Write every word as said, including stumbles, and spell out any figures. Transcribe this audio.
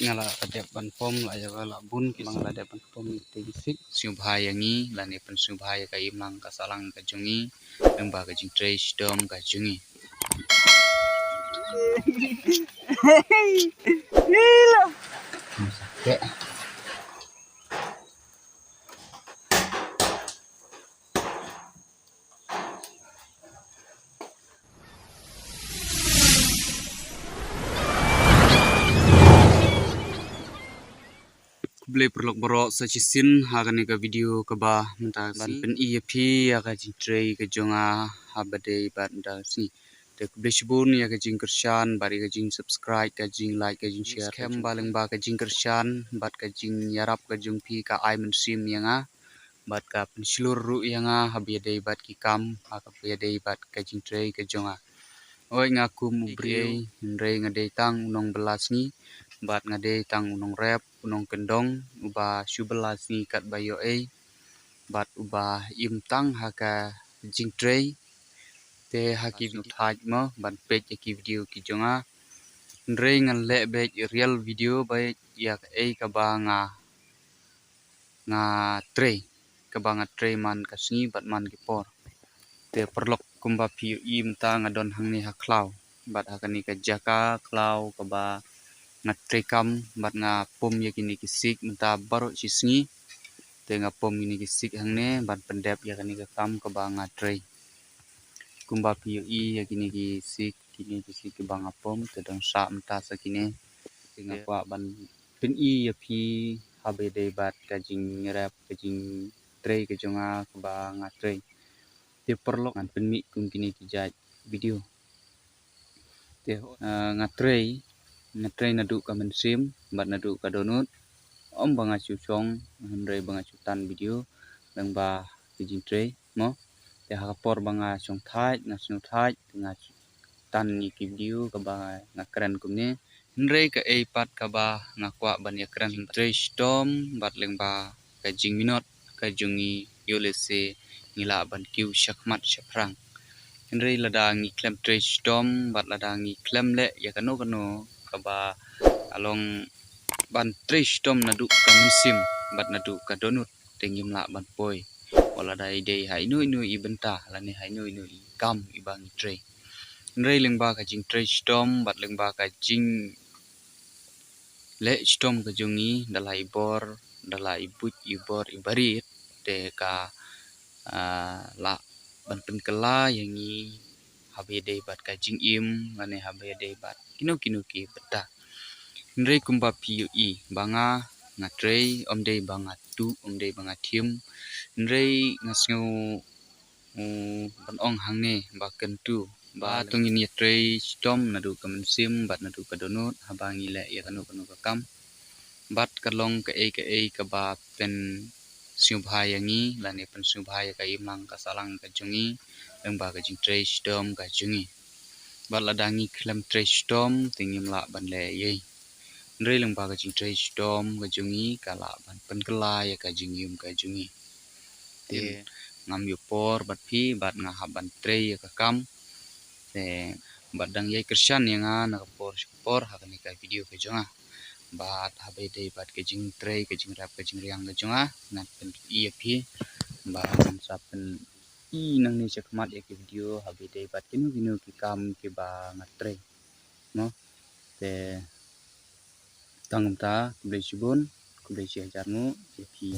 nga la dep ban pom la ïa la bun ki bang la dep ban pom ïa ki sik. Sngewbha ïa ngi lane pynsngewbha ïa ka imlang ka sahlang ka jong ngi lyngba ka jingtrei shitom ka jong ngi. Khublei paralok baroh sa shisien ha kane ka video kaba mynta ban pyni ïa phi ïa ka jingtrei ka jong nga haba dei bad mynta sngi. Te khublei shibun ïa ka jingkyrshan bad ïa ka jingsubscribe, ka jinglike, ka jingshare, skhem ba lyngba ka jingkyrshan bad ka jingïarap ka jong phi ka ai mynsiem ïa nga bad ka pynshlur ruh ïa nga haba ïadei bad ki kam, ha kaba ïadei bad ka jingtrei ka jong nga. Oi, nga kum u briew hynrei nga dei tang u nongbylla sngi bad nga dei tang u nongrep, u nongkyndong uba shu bylla sngi katba ïoh ei bad uba im tang ha ka jingtrei. Te ha ki video thait mo ban peit ïa ki video ki jong nga. Hynrei ngan leh beit real video beit ïa kaei kaba nga nga trei, kaba nga trei man ka sngi bad man ki por. Te paralok kumba phi ïohi mynta nga don hangne ha khlaw bad ha kane ka jaka khlaw kaba nga trei kam bad nga pom ïa kine ki sik mynta baroh shi sngi. Te nga pom kine ki sik hangne ban pyndep ïa kane ka kam kaba nga trei. Kumba phi ïohi ïa kine ki sik, kine ki sik kiba nga pom te dang sah mynta sa kine. Te nga kwah ban pyni ïa phi haba ïadei bad ka jingrep ka jingtrei ka jong nga kaba nga trei. Te paralok ngan pynmih kum kine ki jait video. Te, eh, nga trei, nga trei naduh ka mynsiem bad naduh ka dohnud. Ym ba nga shu shong hynrei ba nga shu tan video lyngba ka jingtrei mo. Te ha ka por ba nga shong thait, nga sngew thait, te nga tan ïa ki video kaba nga kren kumne. Hynrei kaei pat kaba nga kwah ban ïakren, trei shitom bad lyngba ka jingminot ka jong ngi ïoh lehse ngi lah ban kiew shakhmat shaphrang. Hynrei lada ngi khlem trei shitom bad lada ngi khlem leh ïa kano kano kaba long ban trei shitom naduh ka mynsiem bad naduh ka dohnud te ngim lah ban poi. Wat lada i dei ha ino ino i bynta lane ha ino ino i kam iba ngi trei. Hynrei lyngba ka jingtrei shitom bad lyngba ka jing leh shitom ka jong ngi da la i bor, da la i buit i bor i barit te ka, ah, lah ban pynkylla ïa ngi haba ïadei bad ka jingim lane haba ïadei bad kino kino ki bynta. Hynrei kumba phi ïohi ba nga nga trei, ym dei ba nga tuh, ym dei ba nga thiem. Hynrei nga sngew, mm, ban ong hangne ba kyntu ba to ngin ïatrei shitom naduh ka mynsiem bad naduh ka dohnud haba ngi leh ïa kano kano ka kam. Bad ka long kaei kaei kaba pynsngewbha ïa ngi lane pynsngewbha ïa ka imlang ka sahlang ka jong ngi lyngba ka jingtrei shitom ka jong ngi. Bad lada ngi khlem trei shitom te ngim lah ban leh ei ei. Hynrei lyngba ka jingtrei shitom ka jong ngi ka lah ban pynkylla ïa ka jingim ka jong ngi. Te ngam ïoh por bad phi bad nga hap ban trei ïa ka kam. Te bad dang ïai kyrshan ïa nga na ka por sha ka por ha kane ka video ka jong nga. Bad haba ïadei bad ka jingtrei ka jingrep ka jingriang ka jong nga ngan pyni ïa phi bad ngan sa pyni nangne shakhmat ïa ki video haba ïadei bad kino kino ki kam kiba nga trei. No. Te tang kumta, khublei shibun, khublei shi hajar nguh ïa phi.